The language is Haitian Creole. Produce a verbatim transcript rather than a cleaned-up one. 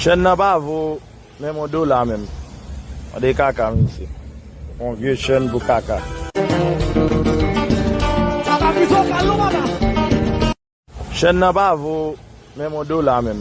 Chèn nan pa vo menm yon dola menm. Mande kaka, mesye. Yon vye chèn pou kaka. Chèn nan pa vo menm yon dola menm.